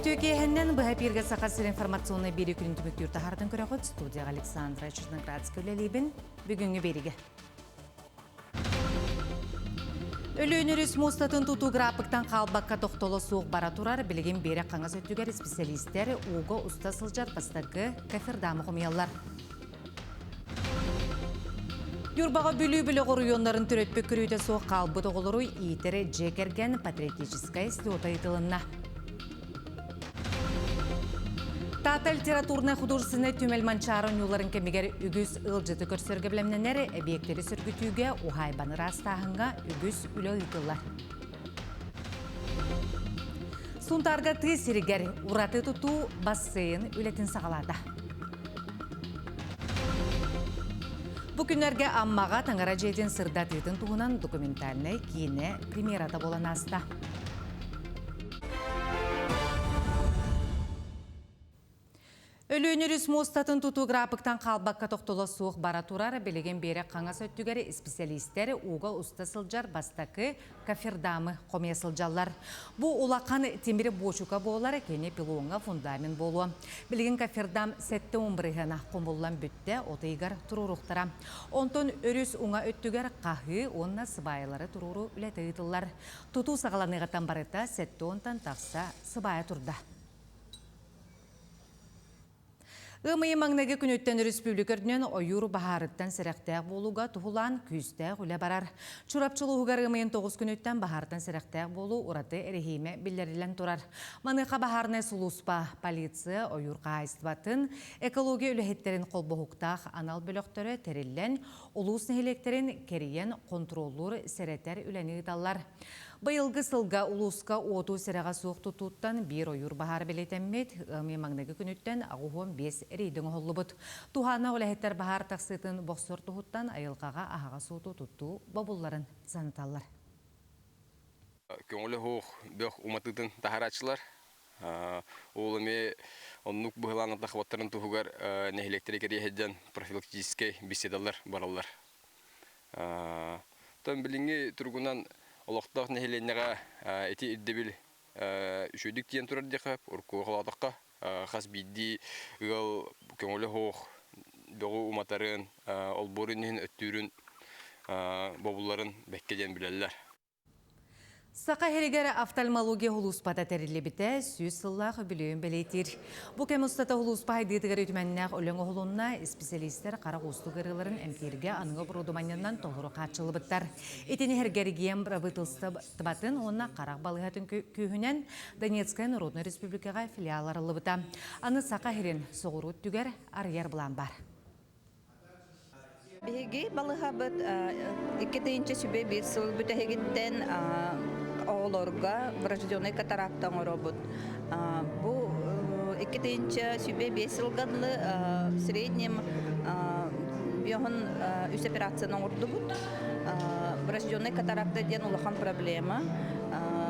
Үтүө киэһэннэн быһа эпииргэ Саха сирин информационнай биэрии күнүн түмүктүүр таһаартан көрөҕүт. Студияҕа Александра Черноградская үлэлиибин. Бүгүҥҥү биэриигэ. Өлөөн өрүс муостатын тутуу графиктан хаалбакка тохтоло суох бара турар. Билигин биэрэ хаҥас өттүгэр исписэлиистэр ууга уста сылдьар бастакы кофердамы хомуйаллар. Ньурбаҕа Бүлүү бөлөх оройуоннарын төрөппүт көрүүтэ суох хаалбыт оҕолору иитэр дьиэ кэргэн патриотическай слета ыытылынна. Таатта литературнай художественнай түмэл Манчаары оонньууларын кэмигэр үгүс ыалдьыты көрсөргө бэлэмнэнэр эбиэктэри сөргүтүүгэ, уһаайбаны ыраастааһыҥҥа үгүс үлэ ыытыллар. Сунтаарга тыа сиригэр ураты тутуу бассейн үлэтин саҕалаата. Бу күннэргэ Аммаҕа Таҥара дьиэтин сырдатыытын туһунан документальнай киинэ премьерата буолан ааста. Өлүөн өрүс муостатын тутуу графиктан хаалбакка тохтоло суох бара турар. Билигин биэрэ хаҥас өттүгэр исписэлиистэр ууга уста сылдьар бастакы кофердамы хомуйа сылдьаллар. Бу улахан тимир буочука буолар, кини пилоҥҥа фундамент буолуо. Билигин кофердам 70 бырыһыана хомуллан бүттэ, от ыйыгар туруоруохтара. Онтон өрүс уҥа өттүгэр хаһыы уонна сыбаайалары туруоруу үлэтэ ыытыллар. Тутуу саҕаланыаҕыттан барыта 70-тан тахса сыбаайа турда. Ыам ыйы маҥнайгы күнүттэн өрөспүүбүлүкэ үрдүнэн ойуур баһаарыттан сэрэхтээх буолууга туһулаан күүстээх үлэ барар. Чурапчы улууһугар ыам ыйын 9 күнүттэн баһаартан сэрэхтээх буолуу ураты эрэһиимэ биллэриллэн турар. Маныаха баһаарынай сулууспа, полиция, ойуур хаһаайыстыбатын, экология үлэһиттэрин холбоһуктаах анал бөлөхтөрө тэриллэн, улуус нэһилиэктэрин кэрийэн хонтуруоллуур, сэрэтэр үлэни ыыталлар. Быйылгы сылга улууска уоту сэрэҕэ суох тутууттан биир ойуур баһаара бэлиэтэммит, ыам ыйа маҥнайгы күнүттэн 85 рейдэ оҥоһуллубут. Туһааннаах үлэһиттэр баһаар тахсыытын бохсор туһуттан айылҕаҕа аһаҕас уоту туттуу бобулларын санаталлар. Көҥүлэ суох бөх уматыытын таһарааччылар. Ол эмиэ оннук быһылаан тахыбаттарын туһугар нэһилиэктэри кэрийэ сылдьан профилактическай беседалар бараллар. Оттон билиҥҥи туругунан олохтоох нэһилиэнньэҕэ ити ирдэбил үчүгэйдик тиийэн турар диэххэ, уруккуга холоотоххо, хас биирдии ыал көҥүлэ суох бөҕү уматарын, олбуорун иһин өттүүрүн бобулларын бэккэ диэн билэллэр. Саха сиригэр офтальмология улууспата тэриллибитэ 100 сыллаах үбүлүөйүн бэлиэтиир. Бу кэм устата улууспа хайдыытыгар үтүмэннээх үлэҥ оһолунна, исписэлиистэр харах уустук ыарыыларын эмтииргэ аныгы оборудованиенан толору хааччыллыбыттар. Итини сэргэ бырабыыталыстыбатын уонна харах балыыһатын күүһүнэн Донецкай Народнай Республикаҕа филиал арыллыбыта. Аны Саха сирин соҕуруу өттүгэр арыйар былаан баар. Биһиги балыһабыт 2001 сыл бүтэһигиттэн оҕолорго врожденный катаракта оҥоробут. Бу 2005 сылга дылы в среднем биоһун үс операцияны оҥордубут. Врожденный катаракта диэн улахан проблема.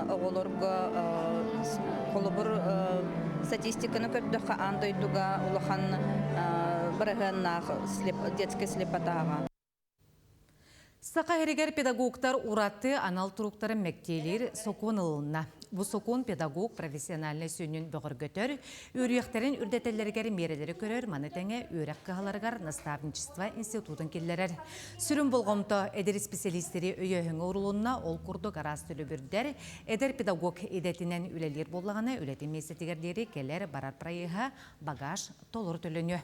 Оҕолорго холобур статистиканы көрдөххө аан дойдуга улахан быраһыаннаах детскай слепотаҕа. Саха сиригэр педагогтар ураты анал туруктарын мэктиэлиир сокуон ылылынна. Бу сокуон педагог профессиональнай сүнньүн бөҕөргөтөр, үөрүйэхтэрин үрдэтэллэригэр миэрэлэри көрөр, маны тэҥэ үөрэх кыһаларыгар наставничество институтун киллэрэр. Сүрүн болҕомто эдэр исписэлиистэри өйөөһүҥҥэ урулунна, ол курдук араас төлөбүрдэр, эдэр педагог идэтинэн үлэлиир буоллаҕына, үлэтин миэстэтигэр диэри кэлэр-барар проеһа, багаж толору төлөнүө.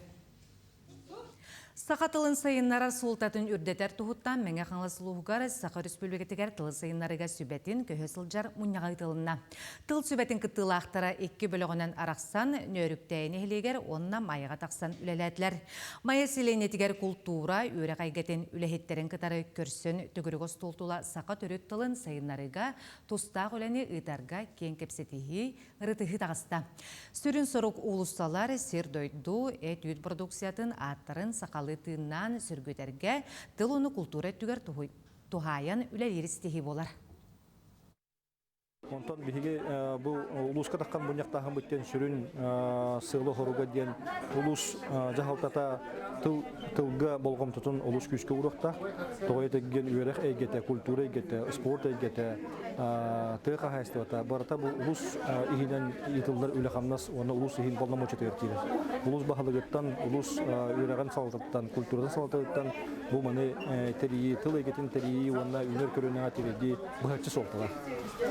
Саха тылын сайыннарар суолтатын үрдэтэр туһуттан Мэҥэ Хаҥалас улууһугар Саха Өрөспүүбүлүкэтигэр тылы сайыннарыыга сүбэтин көһө сылдьар мунньаҕа ыытылынна. Тыл сүбэтин кыттыылаахтара икки бөлөҕүнэн арахсан, Нөөрүктээйи нэһилиэгэр уонна Майаҕа тахсан үлэлээтилэр. Майа сэлиэнньэтигэр култуура, үөрэх эйгэтин үлэһиттэрин кытары көрсөн төгүрүк остуол тула саха төрүт тылын сайыннарыыга тустаах үлэни ыытарга киэҥ кэпсэтиһии, ырытыһыы таҕыста. Сүрүн сорук уулуссалар, сир-дойду, эт-үүт продукциятын ааттарын сахалыы тыыннаан сөргүтэргэ тыл уонна култуура өттүгэр туһаайан үлэлиир ситиһии буолар. Онтон биһиги бу улууска таххан мунньахтааһыммыт диэн сүрүн сыала-соруга диэн улуус дьаһалтата тыл тылга болҕомтотун олус күүскэ ууруохтаах. Тоҕо этэргин үөрэх эйгэтэ, культура эйгэтэ, спорт эйгэтэ, тыа хаһаайыстыбата барыта бу улуус иһинэн ыытыллар үлэ-хамнас уонна улуус иһин полномочиятыгар киирэр. Улуус баһылыгыттан, улуус үөрэҕин салалтатыттан, культуратын салалтатыттан бу маны тэрийии, тыл эйгэтин тэрийии уонна үүнэр көлүөнэҕэ тириэрдии быһаччы суолталаах.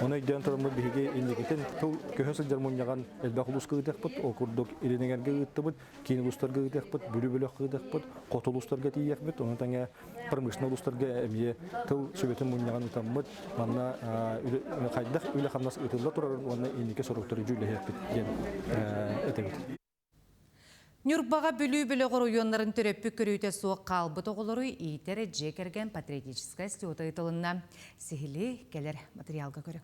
Ону өйдөөн тураммыт биһиги инникитин тыл көһө сылдьар мунньаҕын элбэх улууска ыытыахпыт, ол курдук Илин Эҥэргэ ыыттыбыт, киин улуустарга ыытыахпыт, Бүлүү бөлөххө ыытыахпыт, хоту улуустарга тиийиэхпит, ону тэҥэ промышленнай улуустарга эмиэ тыл сүбэтин мунньаҕын ыытаммыт, манна хайдах үлэ-хамнас ыытылла турарын уонна инники соруктары дьүүллэһиэхпит диэн этэбит. Ньурбаҕа Бүлүү бөлөх оройуоннарын төрөппүт көрүүтэ суох хаалбыт оҕолору иитэр дьиэ кэргэн патриотическай слета ыытылынна. Сиһилии кэлэр материалга көрүҥ.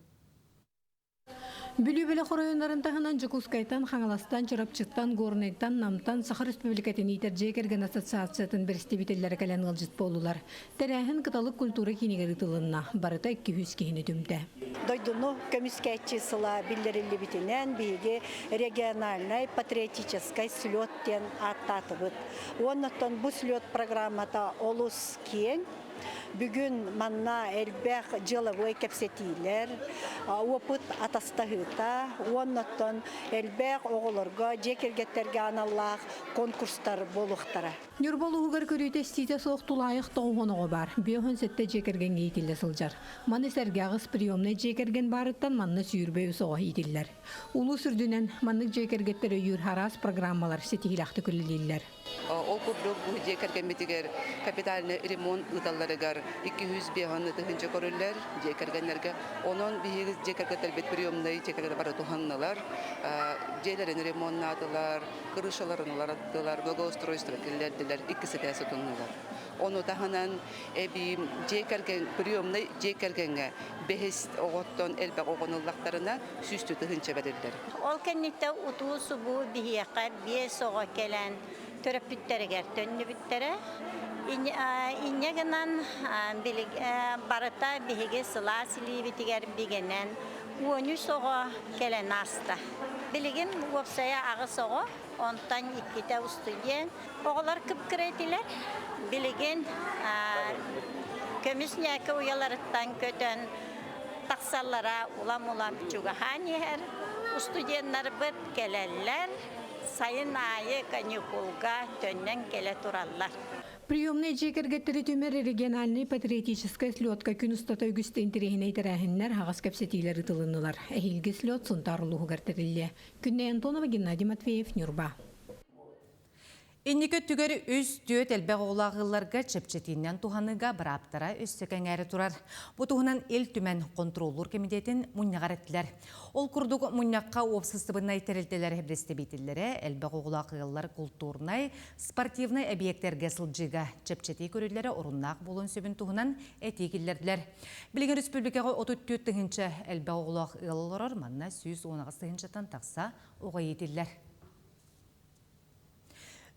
Бүлүү бөлөх оройуоннарын таһынан Дьокуускайтан, Хаҥаластан, Чурапчыттан, Горнайтан, Намтан Саха Республикатын иитэр дьиэ кэргэн ассоциациятын бэрэстэбиитэллэрэ кэлэн ыалдьыт буоллулар. Тэрээһин Кыталык культура киинигэр ыытылынна. Барыта 200 киһини түмтэ. Дойдуну көмүскээччи сыла биллэриллибитинэн биһиги региональнай патриотическай слет диэн ааттаатыбыт. Уоннаттан бу слет программата олус киэҥ. Бүгүн манна элбэх дьыалабыай кэпсэтиилэр, опыт атастаһыыта, уоннаттан элбэх оҕолорго, дьиэ кэргэттэргэ аналлаах конкурстар буолуохтара. Ньурба улууһугар көрүүтэ-истиитэ суох тулаайах тоҕуһун оҕо баар. 57 дьиэ кэргэҥҥэ иитиллэ сылдьар. Маны сэргэ аҕыс приемнай дьиэ кэргэн баарыттан манна 23 оҕо иитиллэр. Улуус үрдүнэн маннык дьиэ кэргэттэр өйүүр араас программалар ситиһиилээхтик үлэлииллэр. Ол курдук бу дьиэ кэргэммитигэр капитальный ремонт ыыталларыгар 205 тыһыынча көрүллэр дьиэ кэргэннэргэ. Онон биһиги дьиэ кэргэттэрбит приемнай дьиэ кэргэн бары туһаннылар. Дьиэлэрин ремоннаатылар, крышаларын уларыттылар, благоустройство киллэрдилэр, иккис этээс тутуннулар. Ону таһынан эбии дьиэ кэргэн приемнай дьиэ кэргэҥҥэ бэһис оҕоттон элбэх оҕону ыллахтарына сүүстүү тыһыынча бэриллэр. Ол кэнниттэн утуу-субуу биһиэхэ биэс оҕо кэлэн төрөппүттэригэр төннүбүттэрэ. Инньэ гынан барыта биһиги сылаас илиибитигэр бигэнэн 13 оҕо кэлэн ааста. Билигин уопсайа аҕыс оҕо, онтон иккитэ устудьуон. Оҕолор кып-кыра этилэр. Билигин көмүс ньээкэ уйаларыттан көтөн тахсаллара улам-улам чугаһаан иһэр. Устудьуоннарбыт кэлэллэр, сайын аайы каникулга төннөн кэлэ тураллар. Приемнай дьиэ кэргэттэри түмэр региональнай патриотическай слетка күн устата үгүс интэриэһинэй тэрээһиннэр, аһаҕас кэпсэтиилэр ыытылыннылар. Эһиилги слет Сунтаар улууһугар тэриллиэ. Күннэй Антонова, Геннадий Матвеев, Ньурба. Инники өттүгэр үс түөрт элбэх оҕолоох ыалларга чэпчэтиинэн туһаныыга бырааптара өссө кэҥээри турар. Бу туһунан Ил Түмэн хонтуруоллуур кэмитиэтин мунньаҕар эттилэр. Ол курдук мунньахха уопсастыбаннай тэрилтэлэр бэрэстэбиитэллэрэ элбэх оҕолоох ыаллар култуурнай, спортивнай эбийиэктэргэ сылдьыыга чэпчэтии көрүллэрэ оруннаах буолуон сөбүн туһунан этии киллэрдилэр. Билигин республикаҕа 34 тыһыынча элбэх оҕолоох ыал олорор, манна 118 тыһыынчаттан тахса оҕо иитиллэр.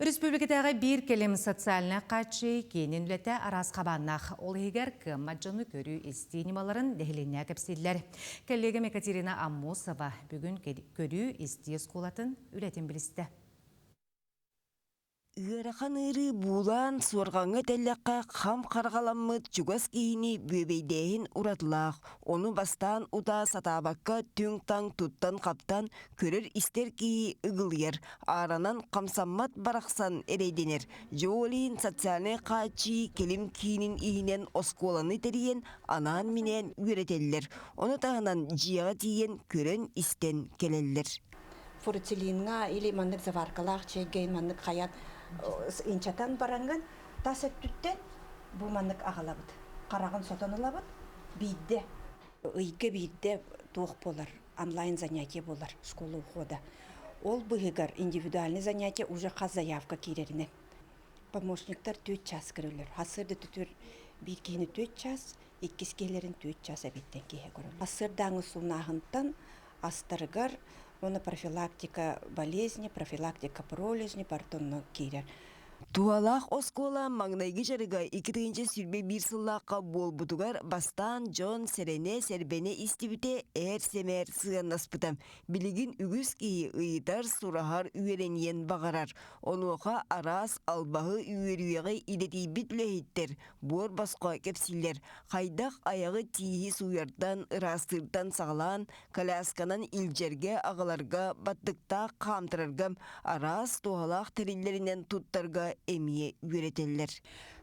Республикатааҕы биир кэлим социальнай хааччыйыы киинин үлэтэ араас хабааннаах. Ол иһигэр кыаммат дьону көрүү-истии ньымаларын нэһилиэнньэҕэ кэпсииллэр. Коллегам Екатерина Аммосова бүгүн көрүү-истии оскуолатын үлэтин билистэ. Ыарахан ыарыы буулаан, суорҕаҥҥа тэллэххэ хам харҕаламмыт чугас киһини бүөбэйдээһин уратылаах. Ону бастаан утаа сатаабакка түҥ-таҥ туттан-хаптан көрөр-истэр киһи ыгылыйар, ааранан хамсаммат барахсан эрэйдэнэр. Дьэ социальнай хааччыйыы кэлим киинин иһинэн оскуоланы тэрийэн анаан-минээн үөрэтэллэр. Ону таһынан дьиэҕэ тиийэн көрөн-истэн кэлэллэр. Фурцелинҥа или маннык заваркалаах чэйгэ маннык хайан инчатан бараҥҥын тас өттүттэн бу маннык аҕалабыт. Хараҕын сотон ылабыт биирдэ. Ыйга биирдэ туох буолар, онлайн занятие буолар школа ухода. Ол быһыгар индивидуальный занятие уже хас заявка киирэринэн. Помощниктар түөрт час көрөллөр. Сарсыарда түтүр биир киһини түөрт час, иккис киһилэрин түөрт час эбиттэн киһи көрөллөр. Сарсыардааҥы суунаһынтан астарыгар уонна профилактика болезни, профилактика пролежни барыта онно киирэр. Туһалаах оскуола маҥнайгы дьарыга 2021 сыллаахха буолбутугар бастаан дьон сэрэнэ-сэрбэнэ истибитэ, ээр-сэмээр сыаннаспыта. Билигин үгүс киһи ыйытар, сураһар, үөрэниэн баҕарар. Онуоха араас албаһы, үөрүйэҕи идэтийбит үлэһиттэр буор босхо кэпсииллэр. Хайдах айаҕы тииһи сууйартан, ыраастыыртан саҕалаан, колясканан илдьэргэ, аҕаларга, баттыктаах хаамтарарга, араас туһалаах тэриллэринэн туттарга эмиэ үөрэтэллэр.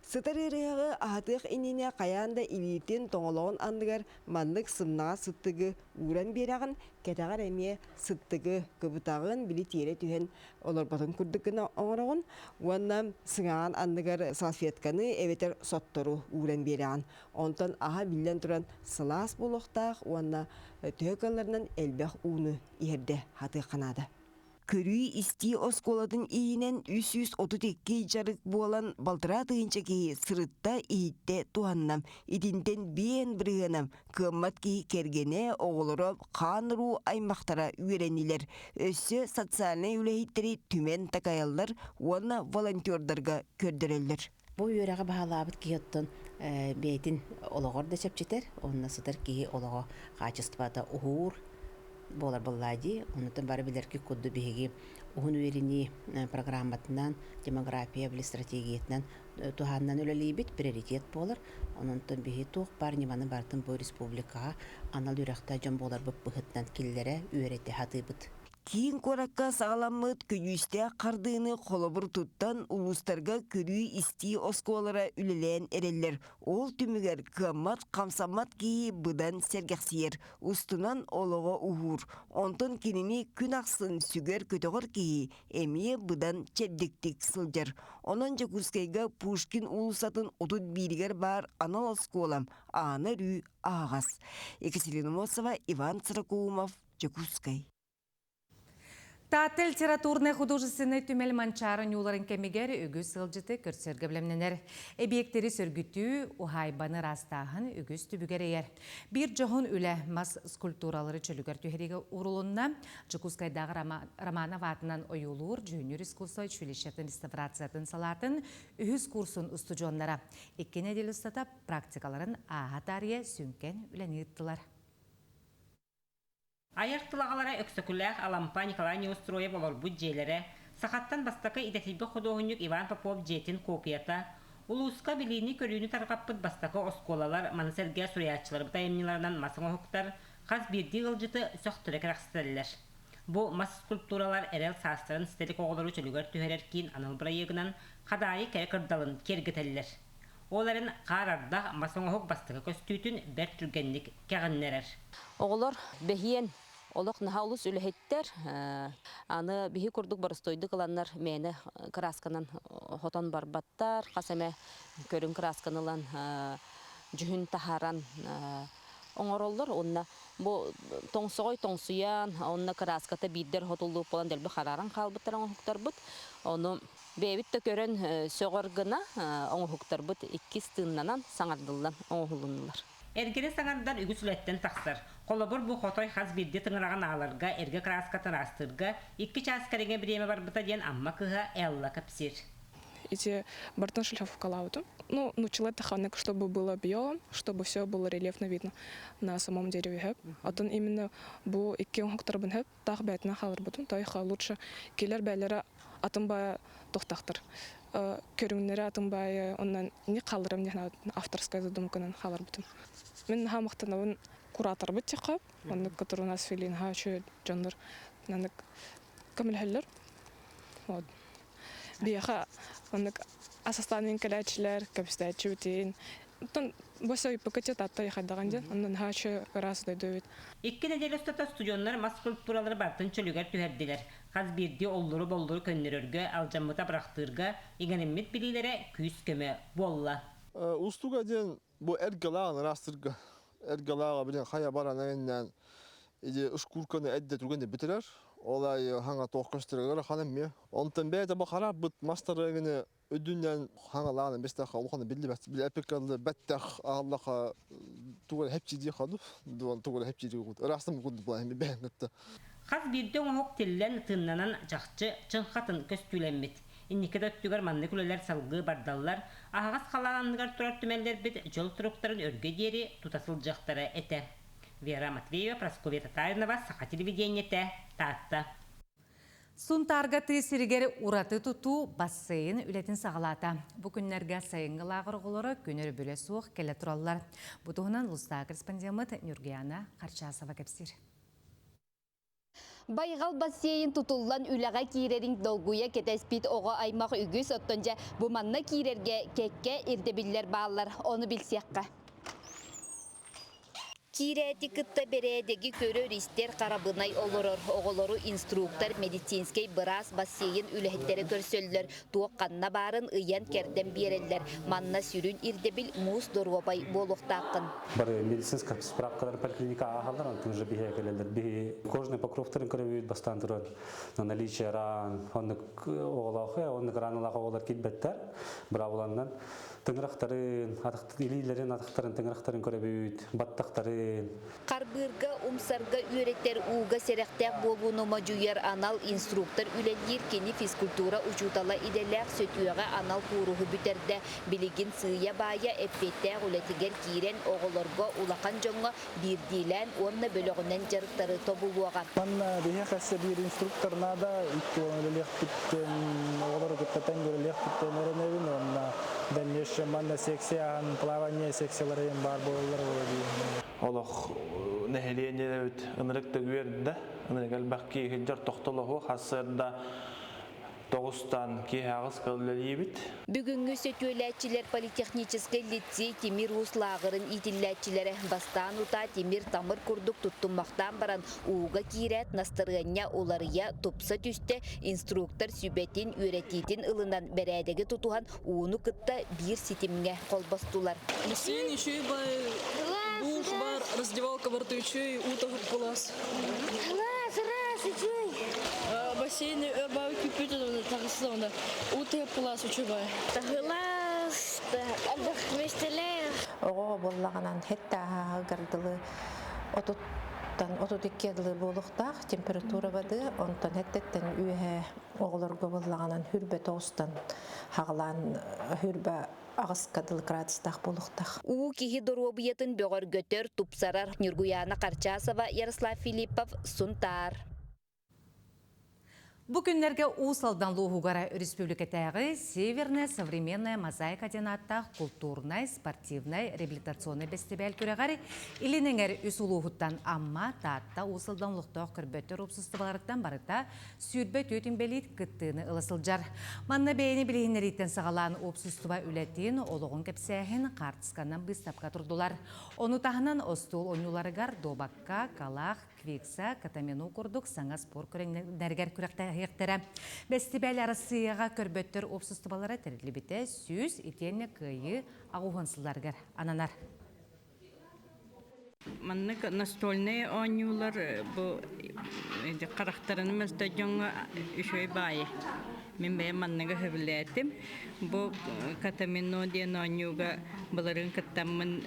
Сытар ыарыһаҕы аһатыах иннинэ хайаан да илиитин тоҥолоҕун анныгар маннык сымнаҕас сыттыгы ууран биэрэҕин, кэтэҕэр эмиэ сыттыгы кыбытаҕын, били тиэрэ түһэн олорботун курдук гына оҥороҕун уонна сыҥааҕын анныгар салфетканы эбэтэр соттору ууран биэрэҕин. Онтон аһа биллэн туран сылаас буолуохтаах уонна төһө кыалларынан элбэх ууну иһэрдэ сатыахха наада. Көрүү-истии оскуолатын иһинэн 332 дьарык буолан балтараа тыһыынча киһи сырытта, иһиттэ, туһанна. Итинтэн биэн бырыһыана кыаммат киһи кэргэнэ, оҕолоро, хаан-уруу аймахтара үөрэннилэр. Өссө социальнай үлэһиттэри түмэн такайаллар уонна волонтердарга көрдөрөллөр. Бу үөрэҕи баһылаабыт киһи оттон бэйэтин олоҕор да чэпчэтэр, онно сытар киһи олоҕо хаачыстыбата уһуур буолар буоллаа дии. Оннуттан бары билэргит курдук биһиги уһун үөрэнии программатынан, демография били стратегиятынан туһааннан үлэлиибит, приоритет буолар. Ононтон биһи туох баар ньыманы барытын бу республикаҕа анал үөрэхтээх дьон буоларбыт быһыытынан киллэрэ, үөрэтэ сатыыбыт. Киин куоракка саҕаламмыт көдьүүстээх хардыыны холобур туттан улуустарга көрүү-истии оскуолалара үлэлээн эрэллэр. Ол түмүгэр кыаммат, хамсаммат киһи быдан сэргэхсийэр, устунан олоҕо уһуур. Онтон кинини күн ахсын сүгэр-көтөҕөр киһи эмиэ быдан чэбдиктик сылдьар. Онон Дьокуускайга Пушкин уулуссатын 31-гэр баар анал оскуола аана өрүү аһаҕас. Екатерина Мосова, Иван Сорокоумов, Дьокуускай. Таатта литературнай художественнай түмэл Манчаары ньууларын кэмигэр үгүс ыалдьыты көрсөргө бэлэмнэнэр. Эбиэктэри сөргүтүү, уһаайбаны ыраастааһын үгүс түбүгэр эйэр. Биир дьоһун үлэ мас скульптуралары чөлүгэр түһэриигэ уурулунна. Дьокуускайдааҕы Романов аатынан ойуулуур дьүһүннүүр искусство училищетын реставрациятын салаатын үһүс курсун устудьуоннара икки нэдиэлэ устата практикаларын ааһа таарыйа сүҥкэн үлэни ыыттылар. Айар тыл аҕалара Өксөкүлээх Алампа Николай Неустроев олорбут дьиэлэрэ, сахаттан бастакы идэтийбит худуоһунньук Иван Попов дьиэтин копията, улууска билиини-көрүүнү тарҕаппыт бастакы оскуолалар, маны сэргэ суруйааччыларбыт айымньыларынан мас оҥоһуктар хас биирдии ыалдьыты сөхтөрө кэрэхсэтэллэр. Бу мас скульптуралар эрэл саастарын ситэ илик оҕолору чөлүгэр түһэрэр киин анал бырайыагынан Хадаайы кэрэ кырдалын киэргэтэллэр. Ол эрэн хаар ардах мас оҥоһук бастакы көстүүтүн бэрт түргэнник кэҕиннэрэр. Оҕолор бэһиэн олох наһаа олус үлэһиттэр. Аны биһи курдук боростуойдук ыланнар мээнэ кыраасканан хотон барбаттар. Хас эмэ көрүҥ кыраасканы ылан дьүһүн таһааран оҥороллор. Уонна бу тоҥсоҕой тоҥсуйан, онно кырааската биирдэр хотуллууп буолан дэлби харааран хаалбыттар оҥоһуктарбыт. Ону Бэйэбит да көрөн сөҕөр гына оҥоһуктарбыт иккис тыыннанан саҥардыллан оҥоһулуннулар. Эргэни саҥардар үгүс үлэттэн тахсар. Холобур, бу хотой хас биирдии тыҥыраҕын ааларга, эргэ кырааскатын ыраастыырга икки чаас кэриҥэ бириэмэ барбыта диэн Амма кыыһа Элла кэпсиир. Эти бортон шлифовкалаабытым. Ну, научила таханнык, чтобы было белым, чтобы все было рельефно видно на самом дереве. Оттон именно бу икки оҥоһуктарбын хөп, таах бээтинэн хааларбытым тойха лучше килер бээлэрэ атын баайа тохтахтар көрүҥнэрэ атын баайы оннан не хааларым диэн авторская задумканан хааларбытым мин наһаа махтанабын кураторбыт тиха оннук который у нас филин хаачы дьоннор нанык көмөлөһөллөр вот биэха оннук асастаанын кэлээччилэр көмүстээччибитин Оттон босой ПКТ таттай хайдаҕан диэн, онон хаачы ыраас дойду эбит. Икки нэдиэлэ устата студеннар мас скульптуралары барытын чөлүгэр түһэрдилэр. Хас биирдии оллуру-боллуру көннөрөргө, алдьаммыты абырахтыырга иҥэриммит билиилэрэ күүс-көмө буолла. Устуга диэн бу эргэлааҕын ыраастырга. Эргэлааҕа билин хайа баран эҥиннээн иди шкурканы эдде түргэн бүтэрэр. Ол аайы хаҥа туох көстөрө ыарахан эмиэ. Онтон бэйэтэ бу хараарбыт мастары эҥини Үрдүнэн хаҥалаан бэстэхэ улахана биллибэт. Били эпикаллы бэттэх ааллаха тугу хепчи хаду дуон тугу хепчи кут ыраастан кут була бэһэн кытта. Хас биирдии оҥоһук тиллэн, тыыннанан чахчы чыҥхатын көстүүлэммит. Инники да өттүгэр маннык үлэлэр салгыы бардаллар, аһаҕас халаан анныгар турар түмэллэрбит дьол туруктарын өргө диэри тута сылдьыахтара этэ. Вера Матвеева, Прасковья Татаринова, Саха телевидениетэ, Таатта. Сунтаарга тыа сиригэр ураты тутуу бассейн үлэтин саҕалаата. Бу күннэргэ сайыҥҥы лааҕыр оҕолоро күн өрөбүлэ суох кэлэ тураллар. Бу туһунан Лустаах корреспондеммыт Нюргияна Харчасова кэпсиир. Байҕал бассейн тутуллан үлэҕэ киирэрин долгуйа кэтэспит оҕо аймах үгүс, оттон дьэ бу манна киирэргэ кэккэ ирдэбиллэр бааллар, ону билсиэххэ. Киирээти кытта бэрээдэги көрөр-истэр харабынай олорор. Оҕолору инструктор, медицинскэй быраас бассейн үлэһиттэрэ көрсөллөр, туох ханна баарын ыйан-кэрдэн биэрэллэр. Манна сүрүн ирдэбил муус доруобай буолуохтааххын. Бары медицинскэй справкалар поликлиника ааһаллар, онтон уже биһиэхэ кэлэллэр. Биһи кожный покровтарын көрөбүт бастаан туран на наличие ран, оннук оҕолоох, оннук раналаах оҕолор киирбэттэр. Быраабыланнан тыҥырахтарын, илиилэрин, атахтарын тыҥырахтарын көрөбүт, баттахтарын. Харбыырга, умсарга үөрэтэр ууга сэрэхтээх буолууну модьуйар анал инструктор үлэлиир кини физкультура учуутала идэлээх сөтүөҕэ анал кууруһу бүтэрдэ. Билигин сыыйа-баайа эппиэттээх үлэтигэр киирэн оҕолорго, улахан дьоҥҥо биирдиилээн уонна бөлөҕүнэн дьарыктары тобулуоҕа. Манна биһиэхэ өссө биир инструктор наада, икки үлэлиэхпиттэн, оҕолору кытта тэҥҥэ үлэлиэхпиттэн эрэнэбин уонна дальнейшем манна секция аһан плавание секциялара диэн баар буолаллар буолуо дии. Олох нэһилиэнньэлэбит ынырык да үөрдэ, ынырык элбэх киһи сылдьар тохтолоһуох сарсыарда тоҕустан киэһэ аҕыс үлэлиибит. Бүгүҥҥү сөтүөлээччилэр политехническэй лицей тимир уус лааҕырын иитиллээччилэрэ бастаан утаа тимир-тамыр курдук туттуммахтаан баран ууга киирээт настарыанньа уларыйа, тупса түстэ, инструктор сүбэтин, үөрэтиитин ылынан бэрээдэги тутуһан ууну кытта биир ситимҥэ холбостулар. Бассейн еще и душ бар, раздевалка бар үчүгэй, уу таһыппылас. Раз, раз, үчүгэй. Бассейны өр баабы күппүт таҕыстаҕына уу таһыппылас үчүгэй. Таһылас, элбэх миэстэлээх. Оҕо буоллаҕынан хетта гардылы отуттан 32 дылы буолуохтаах температура бады, онтон хеттеттен үөһэ оҕолорго буоллаҕынан хүрбэ тоҕустан хаҕалаан хүрбэ аҕыска дылы градустаах буолуохтаах. Уу киһи доруобуйатын бөҕөргөтөр, тупсарар. Ньургуйаана Харчасова, Ярослав Филиппов, Сунтаар. Бу күннэргэ Уус Алдан лууһугара өрөспүүбүлүкэтээҕи «Северная современная мозаика» диэн ааттаах култуурнай, спортивнай, реабилитационнай бэстибээл күрэҕэр Илин эҥэр үс улууһуттан Амма, Таатта, Уус Алдан олохтоох көрбөттөр уопсастыбаларыттан барыта 24 инбэлиит кыттыыны ыла сылдьар. Манна бэйэни билиһиннэрииттэн саҕалаан уопсустуба үлэтин, олоҕун кэпсээһин, хаартысканан быыстапка турдулар. Ону таһынан остуол оонньууларыгар дуобакка, калаах, квикса, катамину курдук саҥа спорт көрүҥнэригэр күрэхтэһиэхтэрэ. Бэстибээл Арассыыйаҕа көрбөттөр уопсустубалара тэриллибитэ 100 итиэннэ кыайыы аҕуһун сылларыгар ананар. Маннык настольнай оонньуулар бу харахтарын мөлтөх дьоҥҥо үчүгэй баайы. Мин бэйэм манныгы сөбүлээтим. Бу Катамино диэн оонньууга былырыын кыттаммын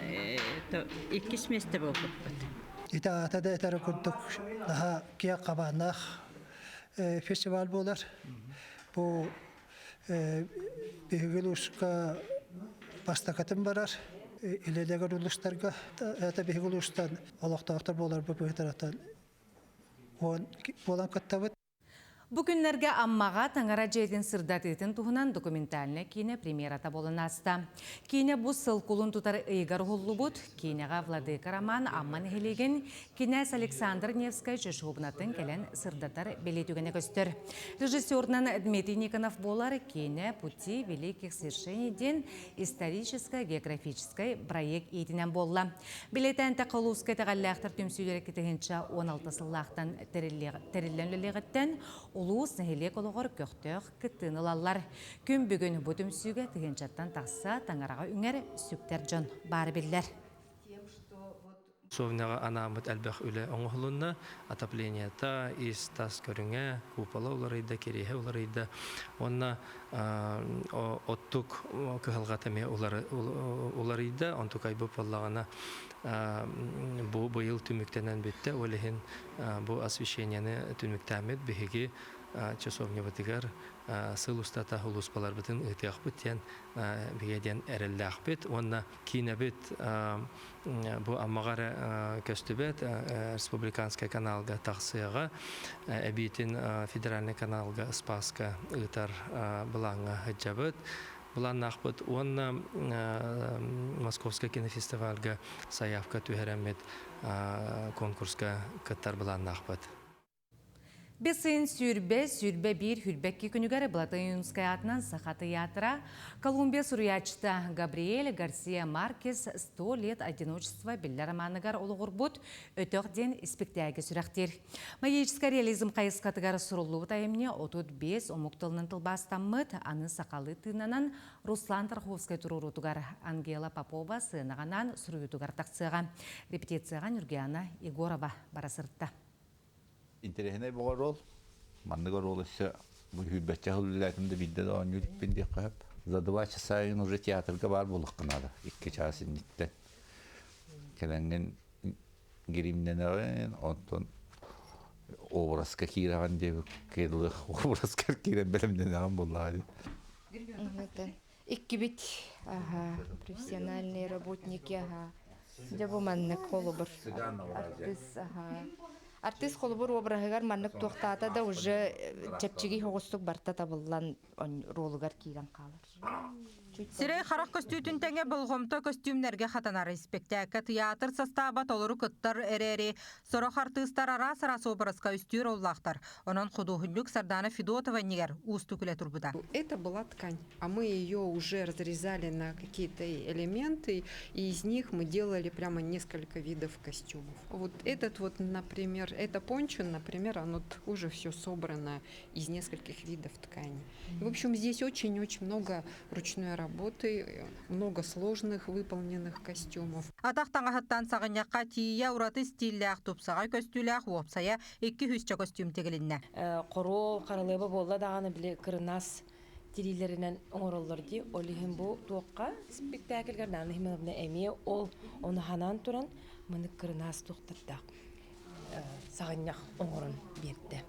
иккис миэстэ буолбуппут. Ити аата да этэр курдук наһаа киэҥ хабааннаах фестиваль буолар. Бу биһиги улууска бастакытын барар илэлэгэр улуустарга это биһиги улуустан олохтоохтор буоларбыт быһыытынан буолан кыттабыт. Бу күннэргэ Аммаҕа Таҥара дьиэтин сырдатыытын туһунан документальнай киинэ премьерата буолан ааста. Киинэ бу сыл кулун тутар ыйыгар уһуллубут. Киинэҕэ Владыка Роман Амма нэһилиэгин кинээс Александр Невскай чочуобунатын кэлэн сырдатар бэлиэ түгэнэ көстөр. Режиссерунан Дмитрий Никонов буолар киинэ «Пути великих свершений» диэн историческай-географическай проект иитинэн буолла. Билиэтээн Улууска итэҕэллээхтэр түмсүүлэрэ 2016 сыллаахтан тэриллэн үлэлиэҕиттэн улуус нэһилиэк олоҕор көхтөөх кыттыыны ылаллар. Күн бүгүн бу түмсүүгэ тыһыынчаттан тахса таҥараҕа үҥэр сүктэр дьон баара биллэр. Совняҕа анааммыт элбэх үлэ оҥоһулунна. Отопленията, ис-тас көрүҥэ, купола уларыйда, кириэһэ уларыйда. Уонна оттук кыһалҕата эмиэ уларыйда. Онтукайбыт буоллаҕына бу быйыл түмүктэнэн бүттэ. Ол иһин бу освещениены түмүктээммит биһиги. часовнябытыгар сыл устата улууспаларбытын ыытыахпыт диэн бигэ диэн эрэллээхпит уонна киинэбит бу Аммаҕа эрэ көстүбэт республиканскай каналга тахсыаҕа эбиитин федеральный каналга Спаска ыытар былааҥҥа сылдьабыт былааннаахпыт уонна Московскай кинофестивальга заявка түһэрэммит конкурска кыттар былааннаахпыт. Бесин сүүрбэ, сүүрбэ биир хүрбэкки күнүгэр Блатаюнскай аатынан Саха тыйаатыра Колумбия суруйааччыта Габриэль Гарсия Маркес «Сто лет одиночества» биллэр романыгар олоҕурбут «Өтөх» диэн испиктээги сүрэхтиир. Магическай реализм хайысхатыгар суруллубут айымньы 35 омук тылынан тылбаастаммыт, аны сахалыы тыынанан Руслан Тарховскай туруоруутугар Ангела Попова сыанаҕанаан суруйуутугар тахсыаҕа. Репетицияҕа Нюргиана Егорова бара сырытта. Интэриэһинэй бөҕө оруол. Маннык оруол өссө бу сүүрбэччэ сыл үлэлээтим да биирдэ да оонньуу иликпин диэххэ сөп. За два часа ин уже театрга баар буолуохха наада. Икки чаас инниттэн. Кэлэҥҥин гримнэнэҕин, онтон образка киирэҕин диэбиккэ дылы образка киирэн бэлэмнэнэҕин буоллаҕа дии. Иккибит ага, профессиональные работники ага. Дьэ бу маннык холобур артыыс ага. Артыыс холобур обраһыгар маннык туохтаата да уже чэпчэки соҕустук барта табыллан ролугар киирэн хаалар. Сирэй харах көстүүтүн тэҥэ болҕомто көстүүмнэргэ хатанар. Испэктээккэ тыйаатыр састааба толору кыттар эрээри, сорох артыыстар араас-араас образка үстүүр оллаахтар. Онон худуоһунньук Сардана Федотова иннигэр уустук үлэ турбута. Это была ткань, а мы ее уже разрезали на какие-то элементы, и из них мы делали прямо несколько видов костюмов. Вот этот вот, например, это пончо, например, оно уже все собрано из нескольких видов ткани. В общем, здесь очень-очень много ручной работы, много сложных выполненных костюмов. Атах таҥаһыттан саҕынньахха тиийэ ураты стиллээх тупсаҕай көстүүлээх уопсайа 200 костюм тигилиннэ. Хоруол харалыаба буолла даҕаны били кырынаас тириилэринэн оҥороллор дии. Ол иһин бу туохха спектакльгар Нана Химиловна эмиэ ол ону ханаан туран маны кырынаас туохтардаах саҕынньах оҥорон биэрдэ.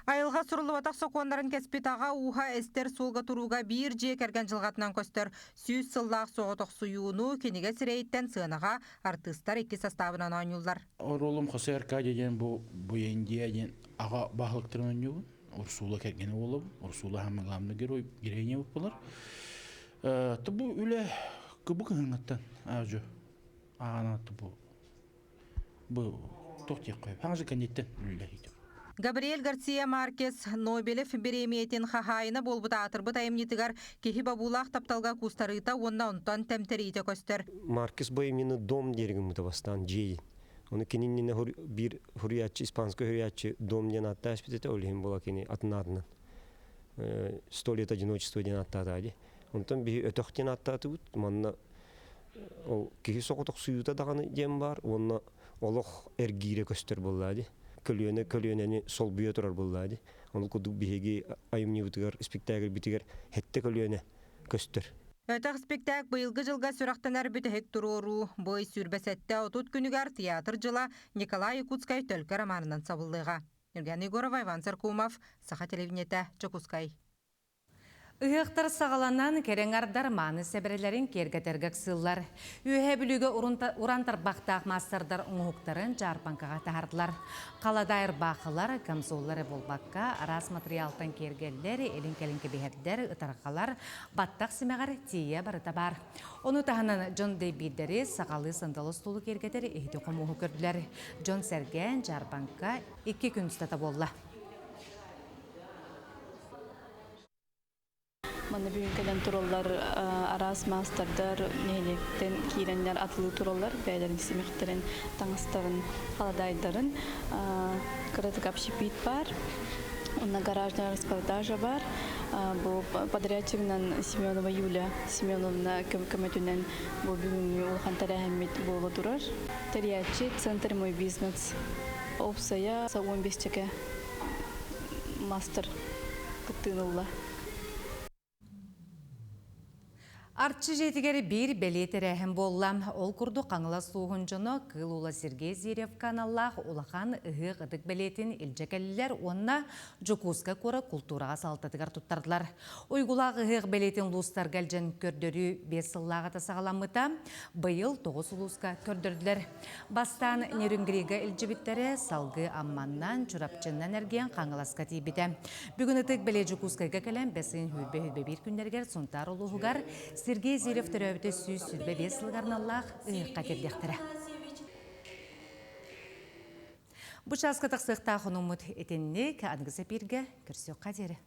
Айылҕа суруллубатах сокуоннарын кэспит аҕа ууһа эстэр суолга турууга биир дьиэ кэргэн дьылҕатынан көстөр сүүс сыллаах соҕотохсуйууну кинигэ сирэйиттэн сыанаҕа артыыстар икки састаабынан оонньууллар. Оруолум Хосе Аркадий диэн бу Буяндия диэн аҕа баһылыктарын оонньуубун. Урсула кэргэнэ буолабын. Урсула самый главный герой, героиня буолар. Бу үлэ бу кыһыҥҥыттан аажу аана бу бу туох диэххэ хаҥасы кэнниттэн үлэлэһиитим. Габриэль Гарсия Маркес Нобелев бириэмийэтин хаһаайына буолбут аатырбыт айымньытыгар киһи бобуулаах тапталга куустарыыта уонна онтон тэмтэриитэ көстөр. Маркес бу айымньыны дом диэн гыммыта бастаан дьиэ. Ону кининнинэ биир хуруйааччы, испанскай хуруйааччы дом диэн ааттаах испит этэ, ол иһин була кини атын аатынан «Сто лет одиночества» диэн ааттаата дии. Онтон биһи өтөх диэн ааттаатыбыт. Манна ол киһи соҕотохсуйуута даҕаны диэн баар уонна олох эргиирэ көстөр буоллаа дии. Көлүөнэ көлүөнэни солбуйа турар буоллаа дии. Ол курдук биһиги айымньыбытыгар, спектакльбитигэр хэттэ көлүөнэ көстөр. Өтөх спектакль быйылгы дьылга сүрэхтэнэр бүтэһик туруоруу. Бу ый 27-30 күнүгэр театр дьыла Николай Якутскай төлкө романынан сабыллыаҕа. Евгений Егорова, Иван Царкумов, Саха телевидениетэ, Дьокуускай. Ыһыахтар саҕаланан кэрэҥ ардар мааны сэбэрэлэрин киэргэтэргэ ыксыыллар. Үөһээ Бүлүүгэ уран тарбахтаах маастардар оҥоһуктарын дьаарбаҥкаҕа таһардылар. Халадаай ырбаахылар, камзоллар эрэ буолбакка, араас матырыйаалтан киэргэллэр, илин-кэлин кэбиһэрдэр, ытарҕалар, баттах симэҕэр тиийэ барыта баар. Ону таһынан дьон дэйбиирдэри сахалыы сандал остуолу киэргэтэр иһити-хомуоһу көрдүлэр. Дьон сэргээн дьаарбаҥка икки күн устата буолла. Манна бүгүн кэлэн тураллар араас маастардар нэһилиэктэн киирэннэр атылыы тураллар бэйэлэрин симэхтэрин, таҥастарын, халадаайдарын. Кыратык общепит баар, онно гаражная распродажа баар. Бу подрядчигынан Семенова Юля Семеновна көмөтүнэн бу бүгүҥҥү улахан тэрээһиммит буола турар. Тэрийээччи Центр мой бизнес Опсайа 15 чэкэ мастер кыттыын ылла. Арчы дьиэтигэр биир бэлиэ тэрээһин буолла. Ол курдук Хаҥалас улууһун дьоно Кыыл Уола Сергей Зверевка аналлаах улахан ыһыах ытык бэлиэтин илдьэ кэллилэр уонна Дьокуускай куорат култуураҕа салалтатыгар туттардылар. Уйгулаах ыһыах бэлиэтин улуустарга илдьэн көрдөрүү биэс сыллааҕыта саҕаламмыта. Быйыл тоҕус улууска көрдөрдүлэр. Бастаан Нерюнгрига илдьибиттэрэ, салгыы Амманнан, Чурапчыннан эргийэн Хаҥаласка тиийбитэ. Бүгүн ытык бэлиэ Дьокуускайга кэлэн бэс ыйын сүүрбэ сүүрбэ биир күннэригэр Сунтаар улууһугар Сергей Зверев төрөөбүтэ 125 сылыгар аналлаах ыһыахха тиэрдиэхтэрэ. Бу чааска тахсыахтаах хонуммут итинник аныгы сэпииргэ көрсүөххэ диэри.